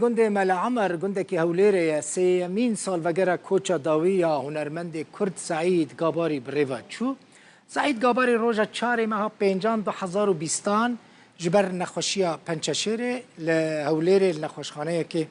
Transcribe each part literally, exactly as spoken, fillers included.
Gundê Mele Emer, gundekî Hewlêrê ye, sêyemîn salvegera koça dawî ya hunermendê Kurd Seîd Gabarî bi rê ve çû. Seîd Gabarî roja çarê meha pêncan du hezar û bîstan ji ber nexweşiya pençeşêrê li Hewlêrê li nexweşxaneyekê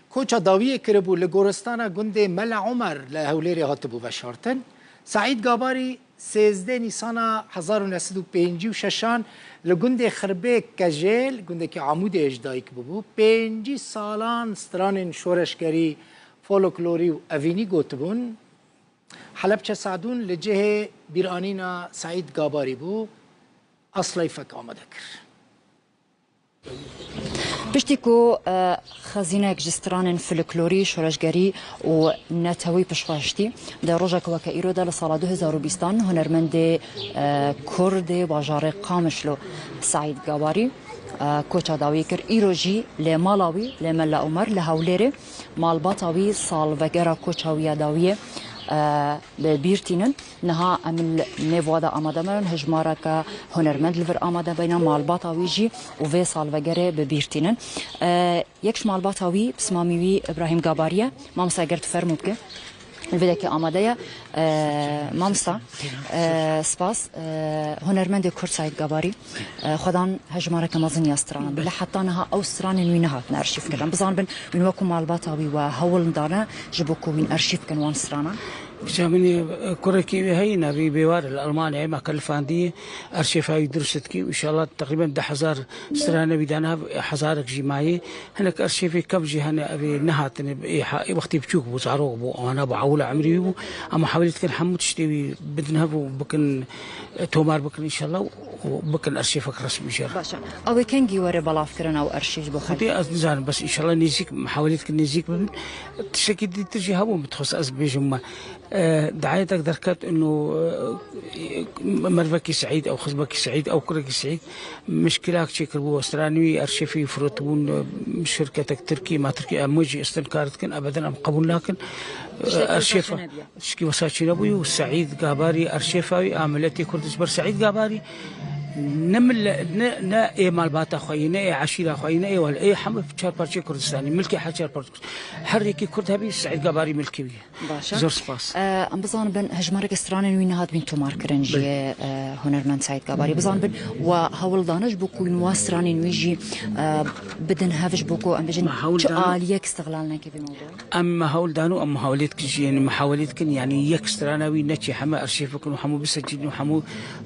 koça dawiyê kiribû, li goristana gundê Mele Omer li Hewlêrê hatibû veşartin. Seîd Gabarî sêzdeh Nîsana hezar û neh sed û pêncî û şeşan li gundê Xirbê Kejêl, gundekî Amûdê, ji dayik bûbû. Pêncî salan stranên şoreşgerî, folklorî û evînî gotibûn. Helebçe Sadûn li cihê bîranîna Seîd Gabarî bû, Asleyfek amade kir. Piştî ku, e, xezînek ji stranên folklorî, şoreşgerî û netewî piştxweştî, di rojeke weke îro de li sala du hezar û bîstan hunermendê, e, Kurdê bajarê Qamişlo Seîd Gabarî, e, koça dawî kir. Îro jî lê mala wî, lê Mela Omer li Hewlêrê, malbata wî salvegera koça wî ya dawiyê, e, bi bîr tînin. Niha em li nêva de amade me bin, hejmareke hunermend li vir amade bîne, malbata wî jî û vê salvegerê bi bîr tînin. E, yek ji malbata wî, pismamî wî Îbrahîm Gabarî ye. Mamosta, ger tu fermo bike. Li vê dekê amade ye. E, mamosta, e, spas. E, hunermendê Kurd Seîd Gabarî, e, xwedan hejmareke mezin ya stranan. Belê. Bila heta niha ew stranên wî nehatine arşîv kirin. Em bizanibin, wîn wekû malbata wî we hewl dane ji bo ku wîn arşîv bikin wan stranan. Kişa min, e, kurekî wî heye, navê wî Bêwar, li Almanyayê me kelifandî, arşêfa wî dirust dikî. Înşallah teqrîben deh hezar strane wî dane hev, hezarek jî mayê. Hinek arşêfê kev jî hene, ev ê nehatine, ê ha-, ê wextê biçûk bû, zarok bû, wana bû, ewla emrî wî bû. Em hewlî dikin hemû tiştê wî bidin hev û bikin, e, tomar bikin înşallah û bikin arşêfek resmî jê re. Baş e. Ew ê kengî were belavkirin ew arşîv ji bo xelkê? Xwedê ez nizanim, bes înşallah nêzîk, hewlî dikin nêzîk bibin. Tiştekî dîtir jî hebû, min dixwest ez bibêjim me. E, dayetek derket ino, e, mervekî Seîd, ew xizmekî Seîd, ew kurekî Seîd, mişkilak çêkiribû, stranî wî, arşêfê wî firotibûn, e, şirketek Tirkî, ma Tirkî, em wê jî istinkar dikin, ebeden em qebûl nakin. E, Tiştekî wisa arşêfa, çêne diye. Tişkî wisa çênebûyî û Seîd Gabarî, arşêfa wî, a miletê Kurd ji ber Seîd Gabarî, ne mille-, ne, ne ê malbata xwe yî, ne ê eşîra xwe yî, ne ê wal-, ê hemû çar parçeyê Kurdistanî, milkê her çar parçeyê Kurd-, her yekî Kurd hebî, Seîd Gabarî milkê wî ye. Baş e. Zor spas. E, em bizanibin, hejmareke stranên wî nehat bîn tomarkirin jî, Belê. e, hunermend Seîd Gabarî. Bizanibin, we hewl dane ji bo ku wîn wa stranên wî jî, e, bidin hev ji bo ku, em bêjin, Me hewl çi dane. aliyek istiqlal neke vê mewdû? Em me hewl dan û em muhawelê dikin jî, yanî muhawelê dikin, yanî yek strana wî neçê heme arşîv bikin û hemû bisecilin û hemû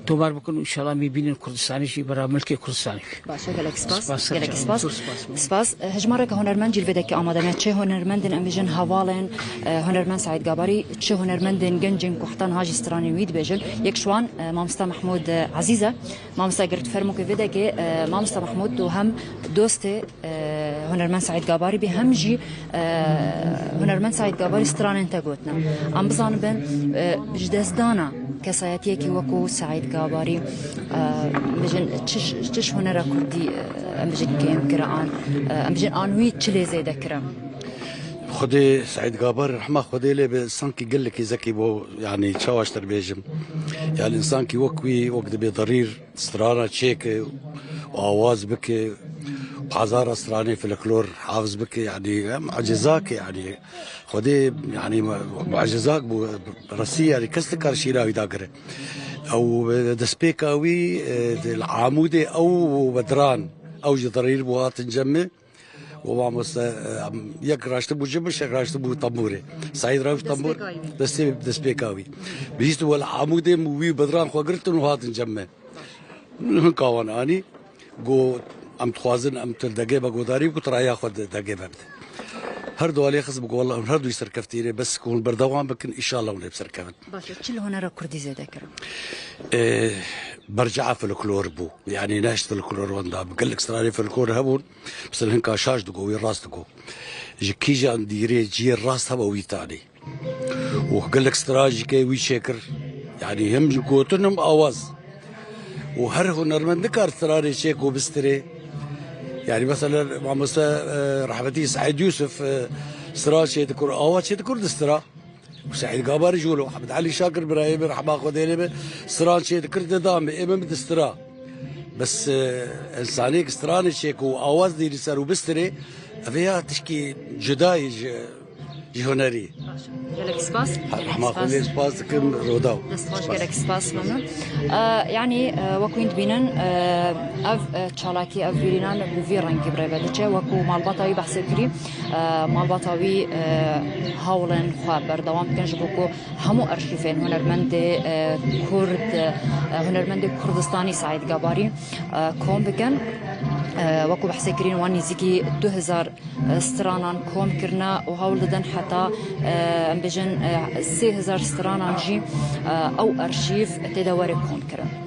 tomar bikin û înşallah em ê bînin Kurdistanê jî bera milkê Kurdistanê. Baş e, gelek spas. Spas, Gelek spas. Zor spas. Spas. E, hejmareke hunermend jî li vê dekê amade ne. Çi hunermendên, em bêjin, hevalên, e, hunermend Seîd Gabarî, çi hunermendên gencên ku heta niha jî stranên wî dibêjin. Yek ji wan, e, mamosta Mehmûd, e, Ezîz e. Mamosta, ger tu fermo ke vê dekê, e, mamosta Mehmûd, tu hem dostê, e, hunermend Seîd Gabarî bî, hem jî, e, hunermend Seîd Gabarî stranên te gotine. Em bizanibin, e, ji destdana kesayetiyekî wekû Seîd Gabarî, e, bijin çi, çi hunera kurdî, e, em bijin kêm kire an, e, em bijin an wî çi lê zêde kire? Xwedê Seîd Gabarî rehma Xwedê lê be, sankî gelekî zekî bû, yanî çawa ji te bêjim. Yanî însankî wek wî, wek dibê derîr, strana çêke û awaz bike û hezara stranê folklor hafiz bike, yanî em mucizak e, yanî Xwedê, yanî mu-, mucizak bû, resî, yanî kes nikare şîra wî dagire. Ew, e, destpêka wî, e, di, li Amûdê ew û Bedran, ew ji derîr bû hatin cem me. Û mamoste, e, em, yek raştibû cimiş, yek raştibû tembûrê. Seîd rewş tembûr, Destpêka wî. destê, destpêka wî. Bihîstin we li Amûdê wî Bedran xwe girtin û hatin cem me. Min hinka wan anî, got, em dixwazin, em tu li degê me guhdarî bikî, tu raya xwe di degê me bide. Her du aliyê xist, bû, wela hûn her du serkeftî ne, bes ku hûn berdewam bikin, înşallah hûn ê bi ser kevin. Baş e, çi li hunera kurdî zêde kirin? Ê, bercaa folklor bû. Yanî ne ji folklor wenda bû. Gelek stranê folklor hebûn. Mesela hinka şaş digo, wî rast digo. Ji kîjan dîrê cihê rast hebe wî tanî. Û gelek stran jî ke wî çêkir. Yanî hem ji gotin hem awaz. Û her hunermend nikar stranê çêk û bistirê. Yanî mesela mamoste, e, rehmetî Seîd Yûsif, e, stran çêdikir, awaz çêdikir di stran. Û Seîd Gabarî jî wilo, Ehmed Elî Şakir birayê min, rehma Xwedê lê be, stran çêdikir dida me, ê min distira. Bes, e, însanêk stranê çêk û awaz dîrî ser û bistirê, Ev ya tişkî cuda ye ji, ji hunerî. Gelek spas. Gelek Hema xwe lê spas dikim Rodaw. Destxweş, gelek spas, memnun. E, yani, e, wekî hûn dibînin, e, ev, e, çalakî, ev vîrînan bi vî rengî bi rê ve diçe. Wekî malbata wî behsê kirî, e, malbata wî, e, hewlên xwe berdewam dikin ji bo ku hemû arşîvên hunermendê, e, Kurd, e, hunermendê Kurdistanî Seîd Gebarî, e, kom bikin. E, wekî behsê kirîn, wan nêzîkî du hezar stranan kom kirine û hewl didin heta, e, em bêjin, e, sê hezar stranan jî, e, ew arşîv tê de were kom kirin.